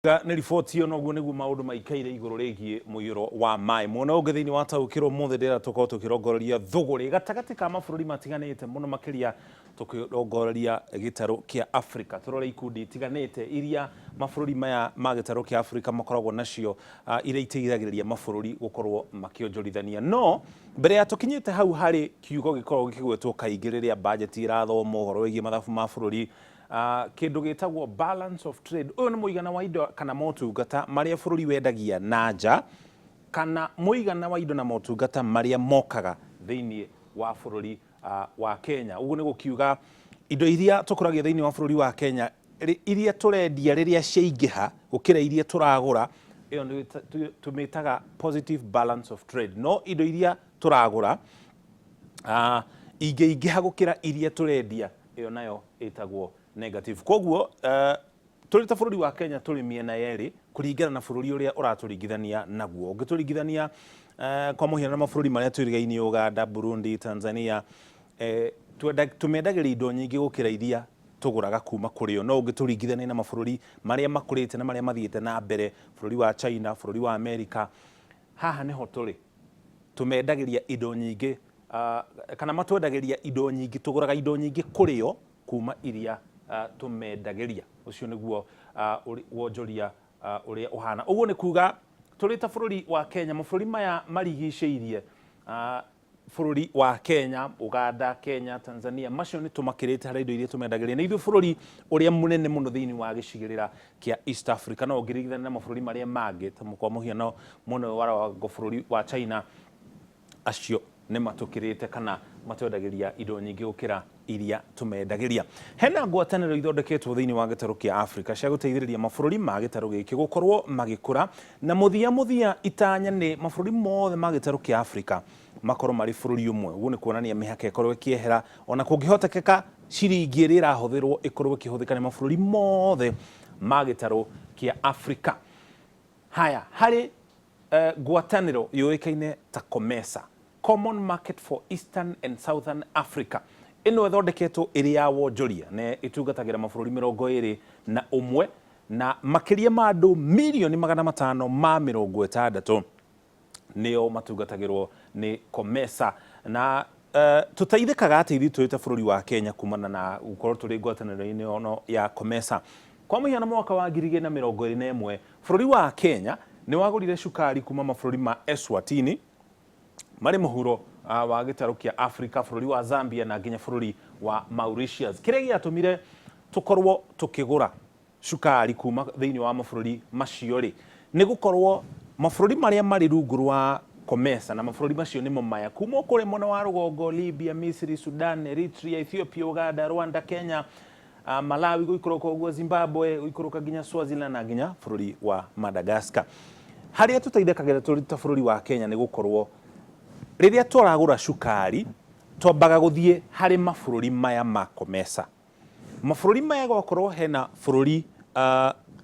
Nĩ riboti ĩyo noguo nĩguo maũndũ maikaire igũrũ rĩgiĩ mũiyũro wa maĩ. Mwena ũngĩ thĩinĩ wa Taũkĩrwo ũmũthĩ ndĩra tũkorwo tũkĩrongoreria thũgũrĩ gatagatĩ ka mabũrũri matiganĩte mũno makĩria tũkĩrongoreria gĩtarũ kĩa Afrika. Tũrore ikundi itiganĩte iria mabũrũri maya ma gĩtarũ kĩa Afrika makoragwo nacio iria iteithagĩrĩria mabũrũri gũkorwo makĩonjorithania. No mbere ya tũkinyĩte hau harĩ kiugo gĩkoragwo gĩkĩgwetwo kaingĩ rĩrĩa bajeti ĩrathomwo ũhoro wĩgiĩ mathabu ma bũrũri kĩndũ gĩtagwo balance of trade. Ũyũ nĩ mũigana wa indo kana motungata marĩa bũrũri wendagia na nja kana mũigana wa indo na motungata marĩa mokaga thĩinĩ wa bũrũri wa Kenya. Ũguo nĩ gũkiuga indo iria tũkũragia thĩinĩ wa bũrũri wa Kenya iria tũrendia rĩrĩa ciaingĩha gũkĩra iria tũragũra, ĩyo nĩ tũmĩtaga positive balance of trade. No indo iria tũragũra ingĩingĩha gũkĩra iria tũrendia, ĩyo nayo ĩtagwo negative. Koguo tũrĩ ta bũrũri wa Kenya tũrĩ mĩena yerĩ kũringana na bũrũri ũrĩa ũratũringithania naguo. Ũngĩtũringithania kwa mũhiano na mabũrũri marĩa twĩrigainie Uganda, Burundi, Tanzania, tũmendagĩria indo nyingĩ gũkĩra iria tũgũraga kuma kũrĩ o. No ũngĩtũringithania na mabũrũri marĩa makũrĩte na marĩa mathiĩte na mbere, bũrũri wa China, bũrũri wa Amerika, haha nĩho tũrĩ. Tũmendagĩria indo nyingĩ kana matwendagĩria indo nyingĩ, tũgũraga indo nyingĩ kũrĩ o kuma iria tũmendagĩria. Ũcio nĩguo wonjoria ũrĩa ũhana. Ũguo nĩ kuga tũrĩ ta bũrũri wa Kenya, mabũrũri maya marigicĩirie bũrũri wa Kenya, Uganda, Kenya, Tanzania, macio nĩ tũmakĩrĩte harĩ indo iria tũmendagĩria. Nĩ ithuĩ bũrũri ũrĩa mũnene mũno thĩinĩ wa gĩcigĩrĩra kĩa East Africa. No ũngĩringithania na mabũrũri marĩa mangĩ, ta kwa mũhiano mwena ũyũ wa rũgongo bũrũri wa China, acio nĩ matũkĩrĩte kana matwendagĩria indo nyingĩ gũkĩra iria tũmendagĩria. Hena ngwatanĩro ithondeketwo thĩinĩ wa gĩtarũ kĩa Afrika cia gũteithĩrĩria mabũrũri ma gĩtarũ gĩkĩ gũkorwo magĩkũra, na mũthia mũthia itanya nĩ mabũrũri mothe ma gĩtarũ kĩa Afrika makorwo marĩ bũrũri ũmwe. Ũguo nĩ kuonania mĩhaka ĩkorwo ĩkĩehera, ona kũngĩhotekeka ciringi ĩrĩa ĩrahũthĩrwo ĩkorwo ĩkĩhũthĩka nĩ mabũrũri mothe ma gĩtarũ kĩa Afrika. Haya, harĩ ngwatanĩro yũĩkaine ta COMESA, Common Market for Eastern and Southern Africa, ĩno ĩthondeketwo ĩrĩ ya wonjoria na ĩtungatagĩra mabũrũri 21 na makĩria ma andũ mirioni 560 nĩo matungatagĩrwo nĩ COMESA. Na tũteithĩkaga atĩa ithuĩ tũrĩ ta bũrũri wa Kenya kumana na gũkorwo tũrĩ ngwatanĩro-inĩ ĩno ya COMESA? Kwa mũhiano mwaka wa 2021 bũrũri wa Kenya nĩ wagũrire cukari kuma mabũrũri ma Eswatini marĩ mũhuro wa gĩtarũ kĩa Afrika, bũrũri wa Zambia na nginya bũrũri wa Mauritius. Kĩrĩa gĩatũmire tũkorwo tũkĩgũra cukari kuma thĩinĩ wa mabũrũri macio rĩ, nĩ gũkorwo mabũrũri marĩa marĩ rungu rwa COMESA na mabũrũri macio nĩmo maya kuma o kũrĩa mwena wa rũgongo Libya, Misiri, Sudan, Eritrea, Ethiopia, Uganda, Rwanda, Kenya, Malawi gũikũrũka ũguo Zimbabwe gũikũrũka nginya Swaziland na nginya bũrũri wa Madagascar. Harĩa tũteithĩkagĩra tũrĩ ta bũrũri wa Kenya nĩ gũkorwo rĩrĩa tũragũra cukari twambaga gũthiĩ harĩ mabũrũri maya ma COMESA. Mabũrũri maya gwakorwo hena bũrũri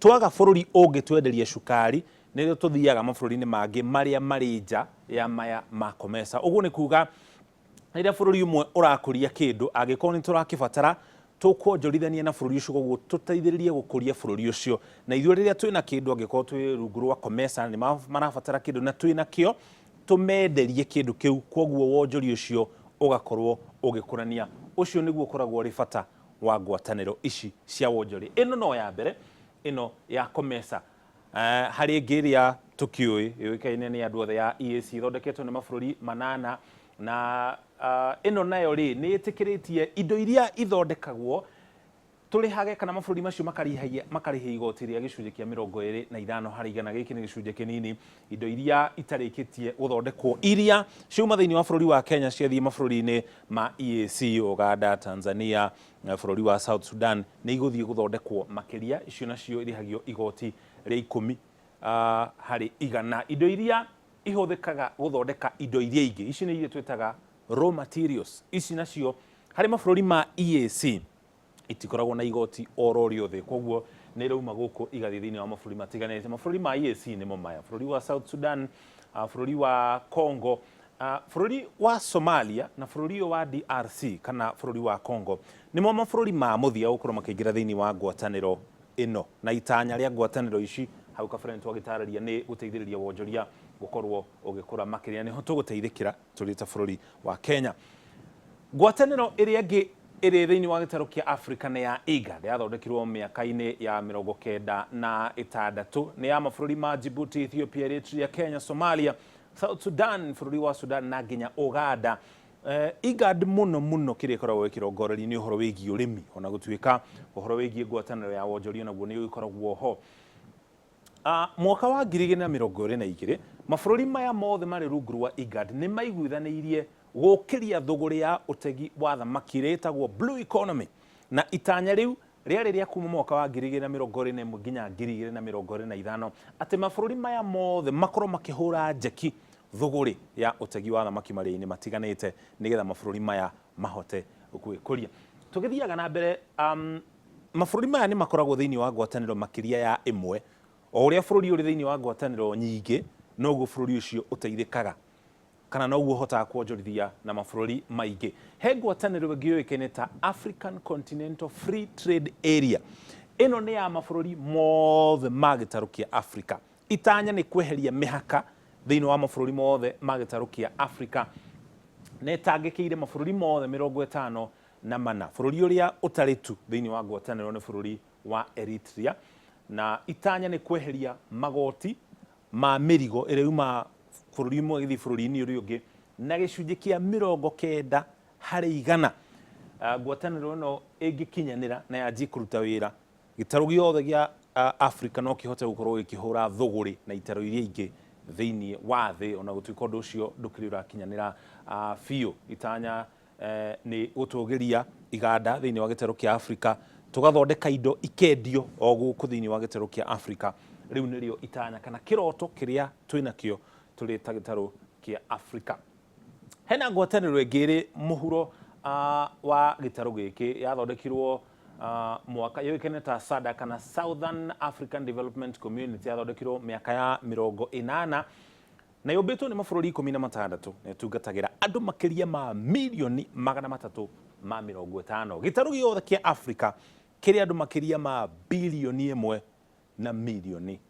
twaga bũrũri ũngĩtwenderia cukari nĩrĩo tũthiaga mabũrũri-inĩ mangĩ marĩa marĩ nja ya maya ma COMESA. Ũguo nĩ kuga rĩrĩa bũrũri ũmwe ũrakũria kĩndũ angĩkorwo nĩ tũrakĩbatara tũkwonjorithania na bũrũri ũcio koguo tũteithĩrĩrie gũkũria bũrũri ũcio. Na ithuĩ rĩrĩa twĩna kĩndũ angĩkorwo twĩ rungu rwa COMESA nĩ marabatara kĩndũ na twĩna kĩo tũmenderie kĩndũ kĩu koguo wonjoria ũcio ũgakorwo ũgĩkũrania. Ũcio nĩguo ũkoragwo ũrĩ bata wa ngwatanĩro ici cia wonjoria. Ĩno no ya mbere, ĩno ya COMESA. Harĩ ĩngĩ ĩrĩa tũkĩũĩ yũĩkaine nĩ andũ othe ya EAC ĩthondeketwo nĩ mabũrũri manana na ĩno nayo rĩ nĩ ĩtĩkĩrĩtie indo iria ithondekagwo tũrĩhage kana mabũrũri macio makarĩhagia makarĩhia igoti rĩa gĩcunjĩ kĩa 25 harĩ igana. Gĩkĩ nĩ gĩcunjĩ kĩnini. Indo iria itarĩkĩtie gũthondekwo iria ciauma thĩinĩ wa bũrũri wa Kenya ciathiĩ mabũrũri-inĩ ma EAC, Uganda, Tanzania, bũrũri wa South Sudan nĩ igũthiĩ gũthondekwo makĩria. Icio nacio irĩhagio igoti rĩa 10 harĩ igana. Indo iria ihũthĩkaga gũthondeka indo iria ingĩ, ici nĩ iria twĩtaga raw materials. Ici nacio harĩ mabũrũri ma EAC itikoragwo na igoti oro rĩothe, koguo nĩ irauma gũkũ igathiĩ thĩinĩ wa mabũrũri matiganĩte. Mabũrũri ma EAC nĩmo maya: bũrũri wa South Sudan, bũrũri wa Congo, bũrũri wa Somalia na bũrũri ũyũ wa DRC kana bũrũri wa Congo nĩmo mabũrũri ma mũthia gũkorwo makĩingĩra thĩinĩ wa ngwatanĩro. Ĩno na itanya rĩa ngwatanĩro ici hau kabere nĩtwagĩtarĩria nĩ gũteithĩrĩria wonjoria gũkorwo ũgĩkũra makĩria, nĩho tũgũteithĩkĩra tũrĩ ta bũrũri wa Kenya. Ngwatanĩro ĩrĩa ĩngĩ ĩrĩ thĩinĩ wa gĩtarũ kĩa Africa nĩ ya IGAD, yathondekirwo mĩaka-inĩ ya 96, nĩ ya mabũrũri ma Djibouti, Ethiopia, Eritrea, Kenya, Somalia, South Sudan, bũrũri wa Sudan na nginya Uganda. IGAD mũno mũno kĩrĩa ĩkoragwo ĩkĩrongoreria nĩ ũhoro wĩgiĩ ũrĩmi, ona gũtuĩka ũhoro wĩgiĩ ngwatanĩro ya wonjoria naguo nĩ ũgĩkoragwo ho. Mwaka wa 2022 mabũrũri maya mothe marĩ rungu rwa IGAD nĩ maiguithanĩirie gũkĩria thũgũrĩ ya ũtegi wa thamaki ĩrĩa ĩtagwo blue economy, na itanya rĩu rĩarĩ rĩa kuma mwaka wa 2021 nginya 2025 atĩ mabũrũri maya mothe makorwo makĩhũra njeki thũgũrĩ ya ũtegi wa thamaki maria-inĩ matiganĩte nĩgetha mabũrũri maya mahote gwĩkũria. Tũgĩthiaga na mbere, mabũrũri maya nĩ makoragwo thĩinĩ wa ngwatanĩro makĩria ya ĩmwe. O ũrĩa bũrũri ũrĩ thĩinĩ wa ngwatanĩro nyingĩ, noguo bũrũri ũcio ũteithĩkaga kana noguo ũhotaga kuonjorithia na mabũrũri maingĩ. He ngwatanĩro ĩngĩ yũĩkaine ta African Continental Free Trade Area. Ĩno nĩ ya mabũrũri mothe ma gĩtarũ kĩa Africa. Itanya nĩ kweheria mĩhaka thĩinĩ wa mabũrũri mothe ma gĩtarũ kĩa Africa, na ĩtangĩkĩire mabũrũri mothe 54. Bũrũri ũrĩa ũtarĩ tu thĩinĩ wa ngwatanĩro nĩ bũrũri wa Eritrea, na itanya nĩ kweheria magoti ma mĩrigo ĩrĩa yumaga bũrũri ũmwe ĩgĩthiĩ bũrũri-inĩ ũrĩa ũngĩ na gĩcunjĩ kĩa 90%. Ngwatanĩro ĩno ĩngĩkinyanĩra na yanjie kũruta wĩra, gĩtarũ gĩothe gĩa Africa no kĩhote gũkorwo gĩkĩhũra thũgũrĩ na itarũ iria ingĩ thĩinĩ wa thĩ, ona gũtuĩka ũndũ ũcio ndũkĩrĩ ũrakinyanĩra biũ. Itanya nĩ gũtũgĩria iganda thĩinĩ wa gĩtarũ kĩa Africa, tũgathondeka indo ikendio o gũkũ thĩinĩ wa gĩtarũ kĩa Africa. Rĩu nĩrĩo itanya kana kĩroto kĩrĩa twĩnakĩo tũrĩ ta gĩtarũ kĩa Africa. Hena ngwatanĩro ĩngĩ ĩrĩ mũhuro wa gĩtarũ gĩkĩ, yathondekirwo mwaka yũĩkaine ta SADC kana Southern African Development Community, yathondekirwo mĩaka ya 80 na yũmbĩtwo nĩ mabũrũri 16 na ĩtungatagĩra andũ makĩria ma mirioni 350. Gĩtarũ gĩothe kĩa Africa kĩrĩ andũ makĩria ma 1.4 bilioni.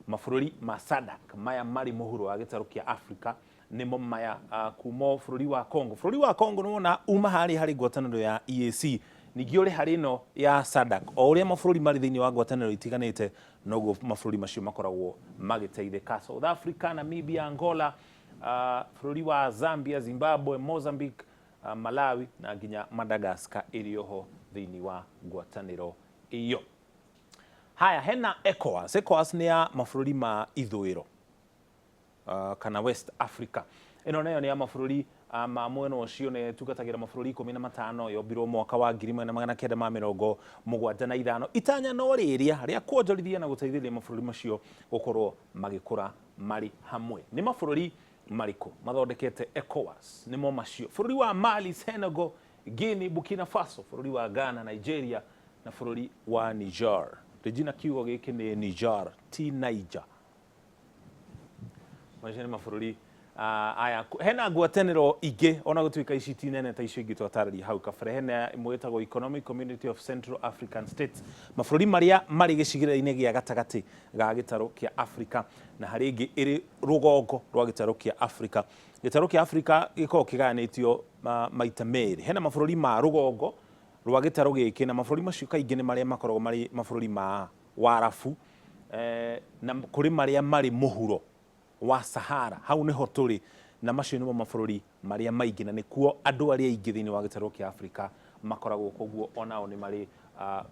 Mabũrũri ma SADC maya marĩ mũhuro wa gĩtarũ kĩa Africa nĩmo maya: kuma bũrũri wa Congo. Bũrũri wa Congo nĩwona uma harĩa harĩ ngwatanĩro ya EAC, ningĩ ũrĩ harĩ ĩno ya SADC. O ũrĩa mabũrũri marĩ thĩinĩ wa ngwatanĩro itiganĩte, noguo mabũrũri macio makoragwo magĩteithĩka. South Africa, Namibia, Angola, bũrũri wa Zambia, Zimbabwe, Mozambique, Malawi na nginya Madagascar ĩrĩ oho thĩinĩ wa ngwatanĩro ĩyo. Haya, hena ECOWAS. ECOWAS nĩ ya mabũrũri ma ithũĩro kana West Africa. Ĩno nayo nĩ ya mabũrũri ma mwena ũcio na ĩtungatagĩra mabũrũri 15. Yombirwo mwaka wa 1975. Itanya no rĩrĩa rĩa kuonjorithia na gũteithĩrĩria mabũrũri macio gũkorwo magĩkũra marĩ hamwe. Nĩ mabũrũri marĩkũ mathondekete ECOWAS? Nĩmo macio: bũrũri wa Mali, Senegal, Guinea, Burkina Faso, bũrũri wa Ghana, Nigeria na bũrũri wa Niger. Regina, kiugo gĩkĩ nĩ Niger, ti Niger. Macio nĩ mabũrũri aya. Hena ngwatanĩro ingĩ, ona gũtuĩka ici ti nene ta icio ingĩ twatarĩria hau kabere. Hena ĩmwe ĩtagwo Economic Community of Central African States, mabũrũri marĩa marĩ gĩcigĩrĩra-inĩ gĩa gatagatĩ ga gĩtarũ kĩa Africa, na harĩ ĩngĩ ĩrĩ rũgongo rwa gĩtarũ kĩa Africa. Gĩtarũ kĩa Africa gĩkoragwo kĩgayanĩtio maita merĩ. Hena mabũrũri ma rũgongo rwa gĩtarũ gĩkĩ, na mabũrũri macio kaingĩ nĩ marĩa makoragwo marĩ mabũrũri ma Warabu, na kũrĩ marĩa marĩ mũhuro wa Sahara. Hau nĩho tũrĩ, na macio nĩmo mabũrũri marĩa maingĩ na nĩkuo andũ arĩa aingĩ thĩinĩ wa gĩtarũ kĩa Afrika makoragwo. Koguo onao nĩ marĩ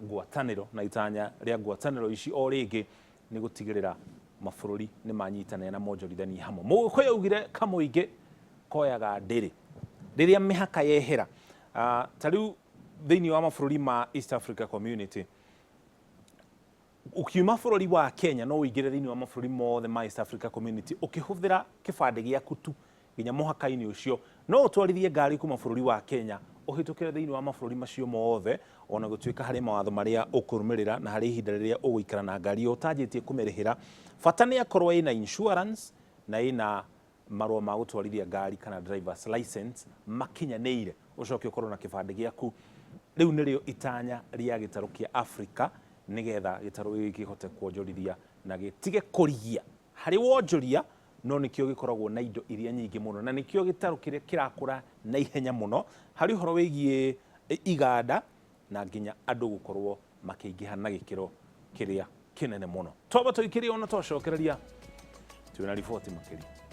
ngwatanĩro, na itanya rĩa ngwatanĩro ici o rĩngĩ nĩ gũtigĩrĩra mabũrũri nĩ manyitanĩra na monjorithanie hamwe. Mũgĩkũyũ augire kamũingĩ koyaga ndĩrĩ rĩrĩa mĩhaka yehera. Ta rĩu thĩinĩ wa mabũrũri ma East Africa Community, ukiuma bũrũri wa Kenya no ũingĩre thĩinĩ wa mabũrũri mothe ma East Africa Community ũkĩhũthĩra kĩbandĩ gĩaku tu nginya mũhaka-inĩ ũcio. No ũtwarithie ngari kuma bũrũri wa Kenya ũhĩtũkĩre thĩinĩ wa mabũrũri macio mothe, ona gũtuĩka harĩ mawatho marĩa ũkũrũmĩrĩra na harĩ ihinda rĩrĩa ũgũikara na ngari ĩyo ũtanjĩtie kũmĩrĩhĩra. Bata nĩ akorwo ĩna insurance na ĩna marũa ma gũtwarithia ngari kana drivers license makinyanĩire, ũcoke ũkorwo na kĩbandĩ gĩaku. Rĩu nĩrĩo itanya rĩa gĩtarũ kĩa Afrika nĩgetha gĩtarũ gĩkĩ kĩhote kuonjorithia na gĩtige kũrigia harĩ wonjoria, no nĩkĩo gĩkoragwo na indo iria nyingĩ mũno na nĩkĩo gĩtarũ kĩrĩa kĩrakũra na ihenya mũno harĩ ũhoro wĩgiĩ iganda na nginya andũ gũkorwo makĩingĩha na gĩkĩro kĩrĩa kĩnene mũno. Twamba tũikĩrie ona twacokereria twĩna riboti makĩria.